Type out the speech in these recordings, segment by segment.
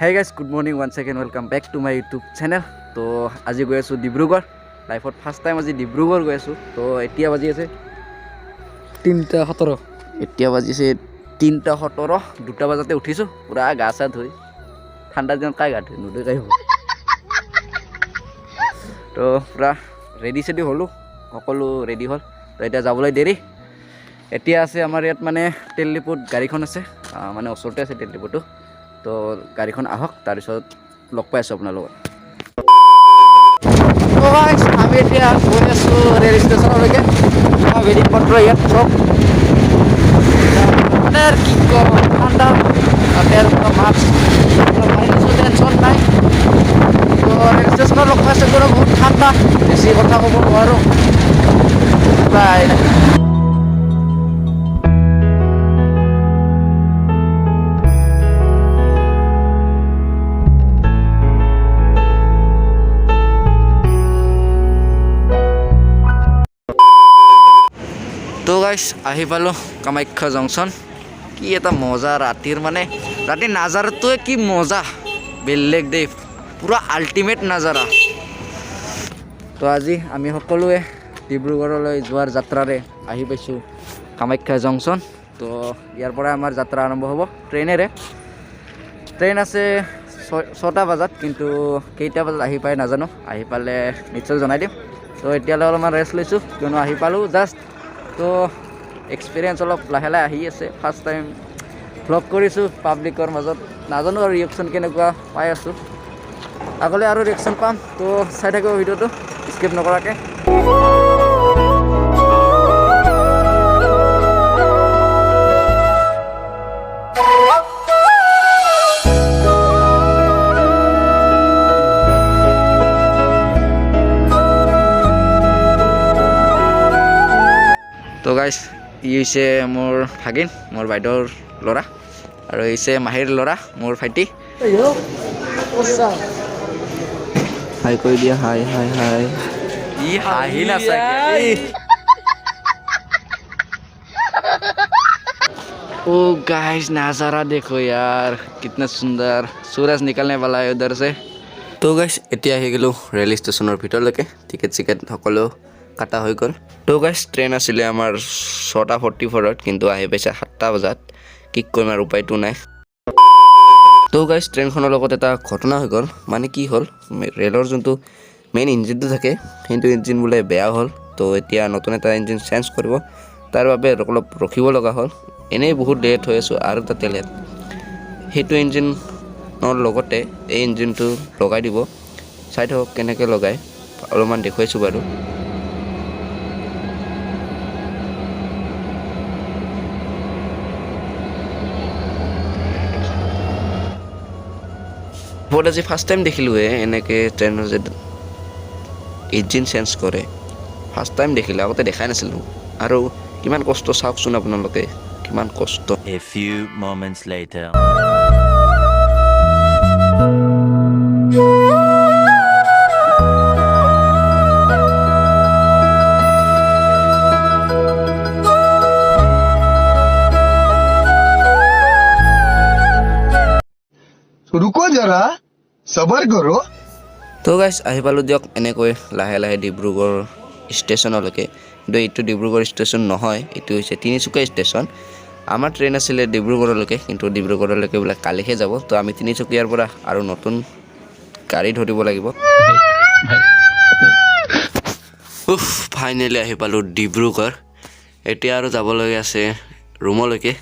Hey guys, good morning one second, welcome back to my YouTube channel. তো আজি গৈ আছোঁ ডিব্ৰুগড়। লাইফত ফাৰ্ষ্ট টাইম আজি ডিব্ৰুগড় গৈ আছোঁ। তো এতিয়া বাজি আছে 3টা 17। এতিয়া বাজিছে 3টা 17। 2টা বজাতে উঠিছোঁ, পূৰা গা চা ধুই। ঠাণ্ডা দিনত কাই গা ধুই? নুধুই কাই হ'ব। তো পূৰা ৰেডি চেডি হ'লোঁ, সকলো ৰেডি হ'ল। তো এতিয়া যাবলৈ দেৰি। এতিয়া আছে আমাৰ ইয়াত মানে তেল ডিপুত গাড়ীখন আছে, মানে ওচৰতে আছে তেল ডিপুটো। তো গাড়ীখন আহক, তাৰপিছত লগ পাই আছোঁ আপোনালোকক। আমি এতিয়া গৈ আছোঁ ৰেল ষ্টেচনলৈকে। বেডিং পত্ৰ ইয়াত চব। মানে আৰু কি ক'ম, ঠাণ্ডা, তাতে আৰু মাস্ক মাৰি দিছোঁ, টেনশ্যন নাই। তো ৰেল ষ্টেচনত লগ পাইছোঁ। গৰম, বহুত ঠাণ্ডা, বেছি কথা ক'ব নোৱাৰোঁ। বাই। তো গাইছ, আহি পালোঁ কামাখ্যা জংচন। কি এটা মজা ৰাতিৰ, মানে ৰাতিৰ নাজাৰাটোৱে কি মজা, বেলেগ দেই, পূৰা আল্টিমেট নাজাৰা। তো আজি আমি সকলোৱে ডিব্ৰুগড়লৈ যোৱাৰ যাত্ৰাৰে আহি পাইছোঁ কামাখ্যা জংচন। তো ইয়াৰ পৰা আমাৰ যাত্ৰা আৰম্ভ হ'ব ট্ৰেইনেৰে। ট্ৰেইন আছে 6টা বজাত, কিন্তু কেইটা বজাত আহি পাই নাজানো। আহি পালে নিশ্চয় জনাই দিম। তো এতিয়ালৈ অলপমান ৰেষ্ট লৈছোঁ, কিয়নো আহি পালোঁ জাষ্ট। তো এক্সপিৰিয়েঞ্চ অলপ লাহে লাহে আহি আছে। ফাৰ্ষ্ট টাইম ভ্লগ কৰিছোঁ পাব্লিকৰ মাজত, নাজানো আৰু ৰিয়েকশ্যন কেনেকুৱা পাই আছোঁ। আগলৈ আৰু ৰিয়েকশ্যন পাম, তো চাই থাকিব ভিডিঅ'টো স্কিপ নকৰাকৈ। তো গাইছ, ই হৈছে মোৰ ভাগিন, মোৰ বাইদেউৰ ল'ৰা, আৰু হৈছে মাহীৰ ল'ৰা, মোৰ ভাইটি। হাই কৰি দিয়া, হাই হাই হাই। ই হাঁহি নাচাকে। ओ गाइस, नज़ारा देखो यार, कितना सुंदर सूरज निकलने वाला है उधर से। তো গাইছ, এতিয়া আহি গ'লোঁ ৰেল ষ্টেচনৰ ভিতৰলৈকে। টিকেট চিকেট সকলো কাটা হৈ গ'ল। তো গাইছ, ট্ৰেইন আছিলে আমাৰ 6টা 44ত, কিন্তু আহি পাইছে 7টা বজাত। কি কৰিম আৰু, উপায়টো নাই। তো গাইছ, ট্ৰেইনখনৰ লগত এটা ঘটনা হৈ গ'ল। মানে কি হ'ল, ৰেলৰ যোনটো মেইন ইঞ্জিনটো থাকে, সেইটো ইঞ্জিন বোলে বেয়া হ'ল। তো এতিয়া নতুন এটা ইঞ্জিন চেঞ্জ কৰিব, তাৰ বাবে অলপ ৰখিব লগা হ'ল। এনেই বহুত লেট হৈ আছোঁ আৰু তাতে লেট। সেইটো ইঞ্জিনৰ লগতে এই ইঞ্জিনটো লগাই দিব। চাই থাকক কেনেকৈ লগায়, অলপমান দেখুৱাইছোঁ বাৰু। বহুত আজি ফাৰ্ষ্ট টাইম দেখিলোঁহে এনেকৈ ট্ৰেইনৰ যে ইঞ্জিন চেঞ্জ কৰে। ফাৰ্ষ্ট টাইম দেখিলোঁ, আগতে দেখাই নাছিলোঁ। আৰু কিমান কষ্ট চাওকচোন আপোনালোকে, কিমান কষ্ট। A few moments later. रुको जरा, सबर करो। তো গাইছ, আহি পালোঁ দিয়ক এনেকৈ লাহে লাহে ডিব্ৰুগড় ষ্টেচনলৈকে। কিন্তু এইটো ডিব্ৰুগড় ষ্টেচন নহয়, এইটো হৈছে তিনিচুকীয়া ষ্টেচন। আমাৰ ট্ৰেইন আছিলে ডিব্ৰুগড়লৈকে, কিন্তু ডিব্ৰুগড়লৈকে বোলে কালিহে যাব। তো আমি তিনিচুকীয়াৰ পৰা আৰু নতুন গাড়ী ধৰিব লাগিব। উফ, ফাইনেলি আহি পালোঁ ডিব্ৰুগড়। এতিয়া আৰু যাবলগীয়া আছে ৰুমলৈকে।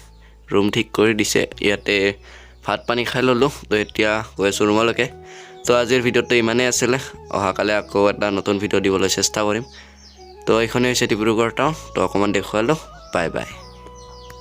ৰুম ঠিক কৰি দিছে, ইয়াতে ভাত পানী খাই ল'লোঁ। তো এতিয়া গৈ আছোঁ ৰুমলৈকে। তো আজিৰ ভিডিঅ'টো ইমানেই আছিলে। অহাকালি আকৌ এটা নতুন ভিডিঅ' দিবলৈ চেষ্টা কৰিম। তো এইখনেই হৈছে ডিব্ৰুগড় টাউন। তো অকণমান দেখুৱালোঁ। Bye bye.